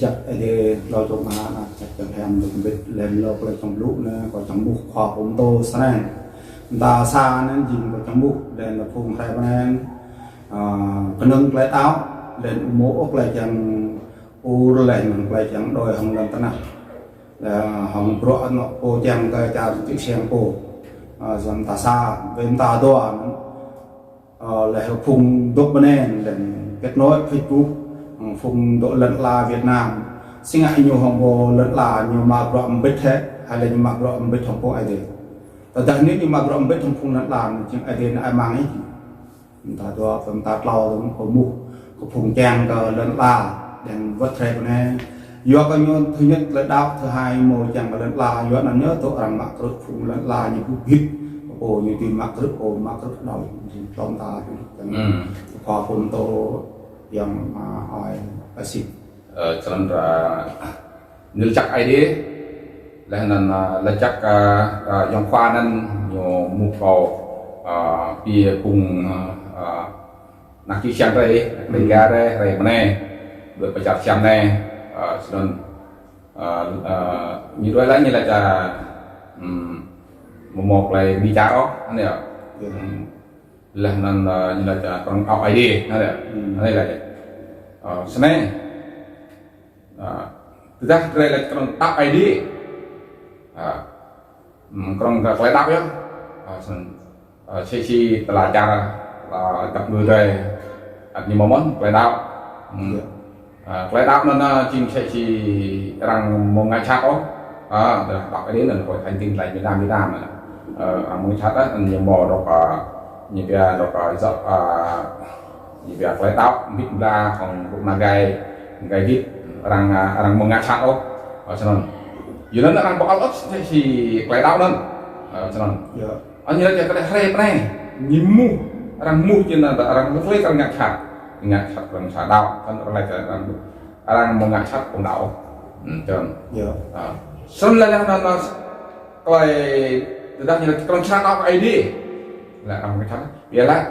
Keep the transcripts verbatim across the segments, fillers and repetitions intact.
Jăk Aê Diê tlâo čô mă anak jăk čang hriăm dôk mbĭt leh anăn lŏ klei čang blŭ anăn kâo čang ƀuh khua pô mtô snei. Mta sa anăn jing kâo čang ƀuh leh anăn phung hriê anăn, a, knŏng klei đăo leh anăn amâo ôh klei čang ur leh anăn klei čang đuĕ hŏng lăn tnah. Leh hŏng bruă anôk pô čang kơ čar čư̆ siăng pô. A, sa mta sa, wê mta dua anăn, a, leh phung dôk bnei leh kết nối Facebook, phung dôk lăn ala Việt Nam. Si ngă ñu hŏng pô lăn ala ñu mă bruă mbĭt hĕ, hay leh ñu mă bruă mbĭt hŏng pô Aê Diê. Tơdah ñu mă bruă mbĭt hŏng phung lăn ala, ñu jing Aê Diê anăn ai mang ih. Mta dua, mta tlâo, dơ̆ng kơ muh, kơ phung čang kơ lăn ala, đang wăt hriê bnei. Yua kơ ñu thứ nhất klei đăo, thứ hai mâo čang kơ lăn ala, yua anăn ñu tŭ arăng mă krư̆ phung lăn ala ñu bŭ bhĭt, kơ pô ñu dưi mă krư̆, pô mă krư̆ đăo, tôm ta, Hmm. khua pô mtô yang, a, ai, asip. Ơ, črăn ra nil čăk Aê Diê, leh anăn, a, leh čăk, a, a, yŏng khua anăn ñu mŭk kâo, a, bi phung, a, a, anak čư̆ siăng drei, anak Dega drei, drei mnei, đuĕ pơ čar Siam anei, a, snăn, a, a, ñu đuĕ leh ñu lač, a, hm, mâo mâo klei bi čar ôh, anei, a. Hmm. Leh anăn, a, ñu lač, a, knŏng đăo Aê Diê, anei, a. Hmm. Anei lač, a, snei. A, tơdah drei lač knŏng đăo Aê Diê. A, hm, knŏng kơ klei đăo yơh. A, snăn, a, si si tla čar, a, găp mơ̆ng drei, ăt ñu mâo mơh klei đăo. Hm. Yơh. A, klei đăo anăn, a, jing si si arăng mâo ngă jhat ôh. A, tơdah đăo Aê Diê anăn Hội Thánh Tin Lành Việt Nam, Việt Nam anăn. A, arăng mâo ngă jhat, a, ñu mâo dôk, a, ñu pia dôk, a, dôk, a, ñu pia klei đăo, mbĭt mbla hŏng dôk na gai, gai gĭt, arăng, a, arăng mâo ngă jhat ôh. A, snăn. Yua anăn arăng ƀuh ăt si si klei đăo anăn. A, snăn. Yơh. Anăn ñu lač kơ drei hriê bnei, ñu muh, arăng muh čĭn anăn, arăng leh klei arăng ngă jhat. Ngă jhat arăng sa đăo, kăn arăng lač arăng, arăng mâo ngă jhat phung đăo. Hmm, črăn. Yơh. A. Snăn leh anăn, a, klei, tơdah ñu lač knŏng sa đăo Aê Diê. Leh arăng ngă jhat. Yua leh,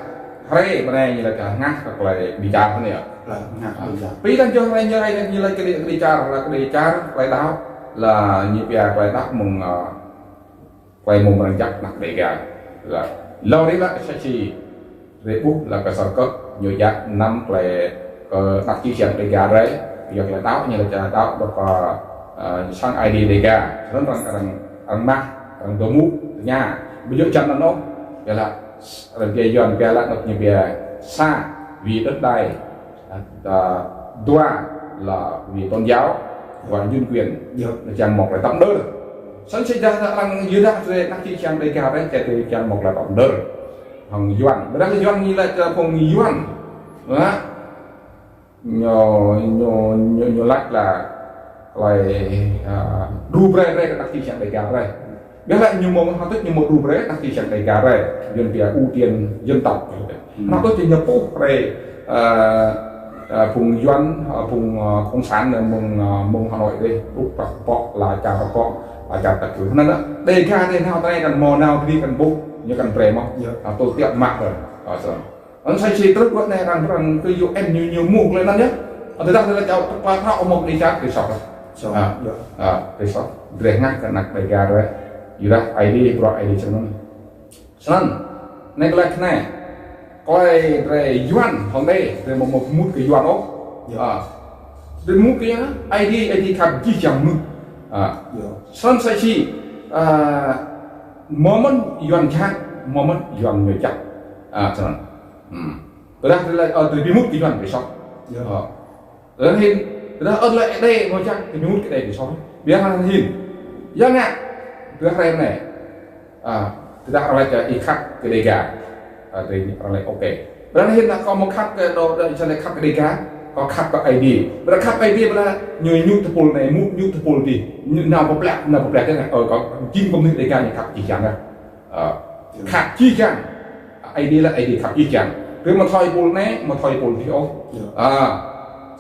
hriê bnei ñu lač kơ ngă kơ klei bi čar anei yơh. Leh ngă bi čar. Bi leh jing hriê ñu, ñu lač kơ bi čar, leh kơ bi čar, klei đăo, leh ñu pia klei đăo mơ̆ng, a, klei mâo mrâo jăk anak Dega. Leh, lŏ ri leh sa si, drei ƀuh leh kơ Sơr Kơk ñu djă năm klei kơ anak čư̆ siăng Dega drei, yua klei đăo ñu lač đăo dôk, a, a, sang Aê Diê Dega. Snăn arăng, arăng, arăng mă, arăng dôk mŭk, tơña. Ƀu djŏ čan anăn ôh, yua leh, arăng pia Yuăn pia leh anôk ñu pia sa, vì đất đai. A, dua là vì tôn giáo và nhân quyền. Yơh. Ñu čiăng mâo klei tăp mđơr. Snăn si dah arăng Yuđa drei anak čư̆ siăng Dega drei, čiăng drei čiăng mâo klei tăp mđơr. Hŏng Yuăn. Ƀiădah Yuăn ñu lač kơ phung Yuăn. Hă? Ñu, ñu, ñu, ñu lač leh klei, a, đru brei drei kơ anak čư̆ siăng Dega drei. Ƀiădah ñu mâo, hnăk tuč ñu mâo đru brei anak čư̆ siăng Dega drei. Yuăn pia ưu tiên dân tộc. Hmm. Hnăk tuč ñu puh brei, a, a, phung Yuăn, a, phung, a, cộng sản anăn mơ̆ng, a, mơ̆ng Hà Nội drei. Ƀuh prăk pŏk, leh čar pŏk, leh čar tăk kơ. Anăn, a, Dega drei nao drei kăn mâo nao drei kăn ƀuh, ñu kăn brei mơh. Yơh. A, tui tiap mă drei. A, snăn. Anăn sa si truh wăt anei arăng, arăng kơ U N ñu, ñu mŭk klei anăn yơh. Tơdah drei lač ăt tơpă hră mâo kơ bi čar, drei soh. Soh. A, yơh. A, drei soh. Drei ngă kơ anak Dega drei. Yuđa Aê Diê, bruă Aê Diê snăn. Snăn. Anei klei anei. Klei drei Yuăn, hŏng drei, drei mâo mŭt kơ Yuăn ôh. Yơh. A. Drei mŭt kơ Aê Diê, Aê Diê khăp jih jang mnuih. A. Yơh. Snăn sa si, a, mâo mơ̆n Yuăn jhat, mâo mơ̆n Yuăn ñu jăk. A, snăn. Hmm. Tơdah drei lač, ơ, drei bi mŭt kơ Yuăn bi soh. Yơh. Ơ. Tơdah hĭn, tơdah ơ lač Aê Diê mâo jăk, drei bi mŭt kơ Aê Diê bi soh. Ƀiădah hĭn. Ya ngă, tơdah hriê anei. A, tơdah arăng lač, ơ, ih khăp kơ Dega. A, drei arăng lač OK. Ƀiădah hĭn kâo amâo khăp kơ đô, đô, ih lač khăp kơ Dega, kâo khăp kơ Aê Diê. Ƀiădah khăp Aê Diê ƀiădah ñu ñu tơpul anei, mŭt ñu tơpul dih. Ñu nao pơpleh, nao pơpleh dih, ơ, kâo jing kơ mnuih Dega ñu khăp jih jang ah. Ơ, khăp jih jang. Aê Diê leh, Aê Diê khăp jih jang. Drei amâo thâo êpul anei, amâo thâo êpul dih ôh. Yơh. A,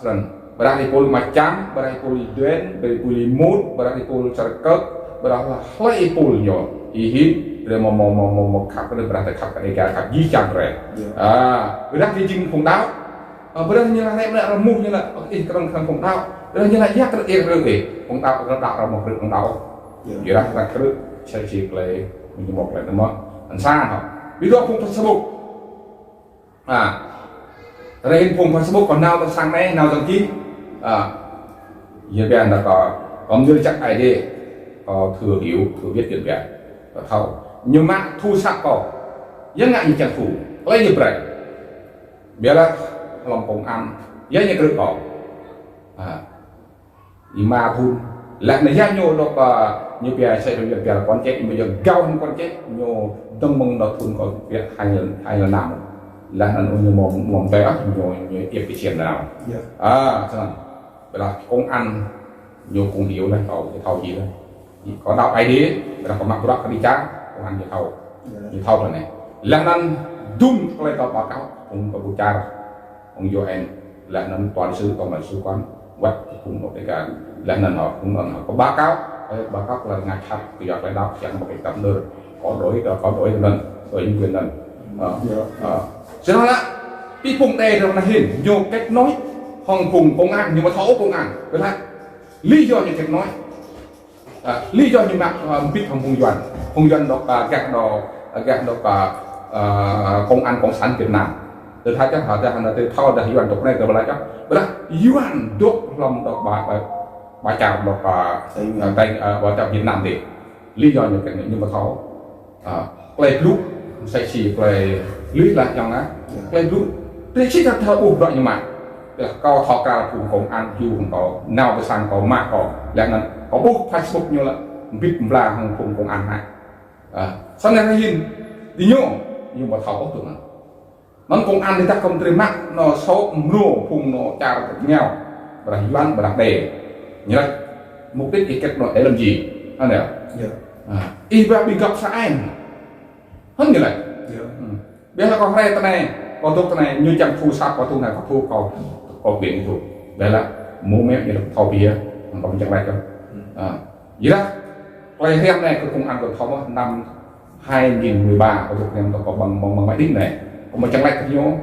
snăn. Ƀiădah êpul Mčam, ƀiădah êpul Duen, ƀiădah êpul Êmut, ƀiădah êpul Čar Kơk, ƀiădah leh hlei êpul ñu. Ih hĭn, drei mâo, mâo, mâo, mâo, mâo khăp, ƀiădah drei khăp kơ Dega, khăp jih jang drei. Yơh. A, ƀiădah drei jing phung đăo. Ơ, ƀiădah ñu lač, lač, lač, rơmuh ñu lač, ơ, ih krơ̆ng, krơ̆ng phung đăo. Ƀiădah ñu lač, ya krư̆ ih krư̆ ih. Phung đăo, krư̆ đăo, rơmuh krư̆ phung đăo. Ih. Ƀiădah krư̆, sĕ si klei, ñu mâo klei nao. Anăn sa hŏ. Ƀiădah phung Facebook. À, rei hĭn phung Facebook kâo nao tơ sang anei, nao tơ ki. À, yơh ƀiă nă kâo, kâo mdơ̆ng jăk ai dê. Kâo thử hiểu, thử biết yơh ƀiă. Kâo thâo. Ñu mă thu săk kâo. Yơh ngă ñu čiăng thu. Klei ñu brei. Ƀiădah hlăm công an, ya ñu krư̆ kâo. Ha. Êma thŭn. Leh anăn ya ñu dôk, ơ, ñu pia sĕ dôk pia kon čĕ, ñu yua gao hŏng kon čĕ, ñu dơ̆ng mơ̆ng dôk thŭn kâo pia hai, hai lăn năm. Leh anăn ñu mâo, mâo mdei ah, ñu, ñu iêp kơ čiêm nao. Ya. À, snăn. Ƀiădah công an ñu cũng hiểu leh, thâo, thâo jih leh. Kâo đăo ai dê, ƀiădah kâo mă bruă kơ đi čar, công an ñu thâo. Ñu thâo leh anei. Leh anăn dŭm klei kâo báo cáo, phung kâo ƀuh čar, phung U N, leh anăn tòa đại sứ, tổng lãnh sự quán, wăt phung nô tê ka. Leh anăn hŏ, phung anăn hŏ, kâo báo cáo, ơ, báo cáo klei ngă čhat, kyua klei đăo, čiăng mâo klei tăm nơr. Kâo đuĕ, kâo, kâo đuĕ anăn, đuĕ nhân quyền anăn. Ơ, ơ. Snăn lĕ, ti phung đei rŏng anăn hĭn, ñu kết nối, hŏng phung công an, ñu mâo thâo công an, ƀiădah lý do ñu kết nối. À, lý do ñu mă, à, mbĭt hŏng phung Yuăn. Phung Yuăn dôk, à, gah dôk, à, gah dôk, à, à, công an cộng sản Việt Nam. Tơdah, tơdah, tơdah, tơdah thâo dah Yuăn dôk anei, tơdah lač, ƀiădah Yuăn dôk hlăm dôk ba, ba, ba čar dôk, à, Tây Nguyên. À, Tây, à, ba čar Việt Nam dih. Lý do ñu kơ ñu mâo thâo. À, klei blŭ, msĕ si klei lui lač jŏng ah. Ya. Klei blŭ, drei sĭt thâo ƀuh bruă ñu mă. Ƀiădah kâo thâo kral phung công an hiu hŏng kâo, nao pơ sang kâo mă kâo. Leh anăn kâo ƀuh Facebook ñu lĕ, mbĭt mbla hŏng phung công an anei. À, snăn leh anăn hĭn, diñu, ñu mâo thâo ôh tŭ anăn. Anăn công an tơdah kâo mtrei mă, ñu sôk mrô phung ñu čar êngao. Ƀiădah Yuăn, ƀiădah đei. Ñu lač, mục đích ih kết nối để làm gì? Anăn ya. Ya. À, ih ba ƀĭng găp sa ai. Hŏng ñu lač. Ya. Hmm. Ƀiădah kâo hriê tinei, kâo dôk tinei, ñu čiăng thu săk kâo thu anei, kâo thu kâo, kâo ƀĭng thu. Ƀiădah mơ̆ng mĕ ñu lač thâo pia, kâo čiăng lač kâo. Hmm. À. Ƀiădah, klei hriăm anei kơ công an kâo thâo mơh năm hai nghìn mười ba, kâo dôk hriăm dôk kâo ƀăng, ƀăng, ƀăng máy tính anei. Kâo mâo čiăng lač kơ ñu.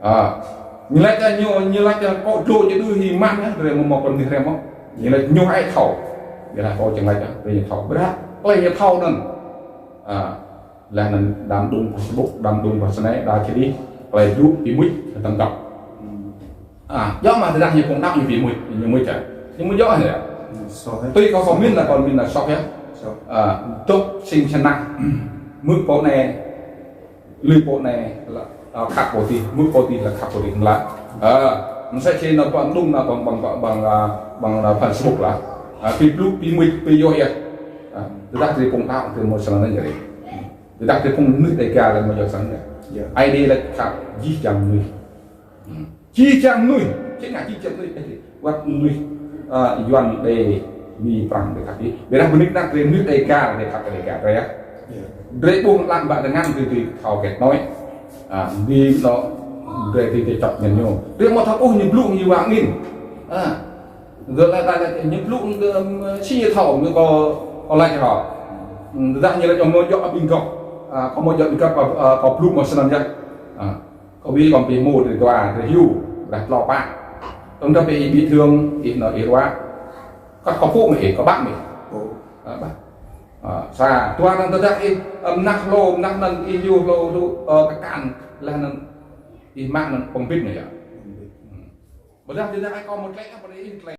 À. Ñu lač kơ ñu, ñu lač kơ kâo dlô ñu đuĕ hĭ mă, drei mâo mâo kơ ñu hriăm mơh. Ñu lač ñu ai thâo. Ƀiădah kâo čiăng lač, drei ñu thâo. Ƀiădah, klei ñu thâo anăn. À. Leh anăn đăm đŭng Facebook, đăm đŭng Facebook anei, đa čri, klei blŭ, bi mưč, tăm găp. Hmm. À, djŏ mơh tơdah ñu phung đăo ñu bi mưč, ñu mưč ah. Ñu mưč djŏ ah ya. Hmm, soh, eh. Tui kâo, kâo mĭn lĕ, kâo mĭn lĕ soh ya. Soh. À, dôk sĭt snăn. Mưč pô anei, lui pô anei, lĕ, à, khăp pô dih, mưč pô dih lĕ khăp pô dih lĕ. À, msĕ si ñu ƀăng đŭng ñu ƀăng, ƀăng, ƀăng, ƀăng, à, ƀăng, à, Facebook lĕ. À, bi blŭ, bi mưč, bi yua ya. À, tơdah drei phung đăo, drei mâo snăn anăn jing. Tơdah drei phung mnuih Đêga lĕ mâo jing snăn. Ya. Ai dê lĕ khăp jih jang mnuih. Hmm. Jih jang mnuih, čiăng ngă jih jang mnuih, ơ, wăt mnuih, ơ, Yuăn đei Mi Prăng đei khăp jih. Ƀiădah mnuih anăn drei mnuih Đêga, đei khăp Đêga, drei ya. Ya. Drei ƀuh lăn bă dengan drei, drei thâo kết nối. À, bi anăn drei, drei, drei čŏk ngăn ñu. Drei mâo thâo ôh ñu blŭ ñu wang in. À. Gơ̆ lač, lač, lač, ñu blŭ, ơ, si ñu thâo, ñu kâo, kâo lač hŏ. Ơ, tơdah ñu lač, ñu mâo djŏ ƀĭng găp. À, kâo mâo djŏ ƀĭng găp, ơ, ơ, kâo blŭ mâo snăn ya. À, kâo bi kâo bi mâo drei dua, drei hiu, drei tlâo pă. Tơdah bi, bi thương, ih nao ih ruă. Kăt kâo pô mơh ih, kâo ƀă mơh ih. Ơ, ƀă. À, sa, dua anăn tơdah ih, ơ, mnah hlô, mnah anăn ih hiu hlô, hlô, ơ, kơ kan, leh anăn ih mă anăn pơmbĭt anăn ya. Hmm. Ƀiădah, ƀiădah ai kâo mâo tlĕ, ƀiădah ih tlĕ.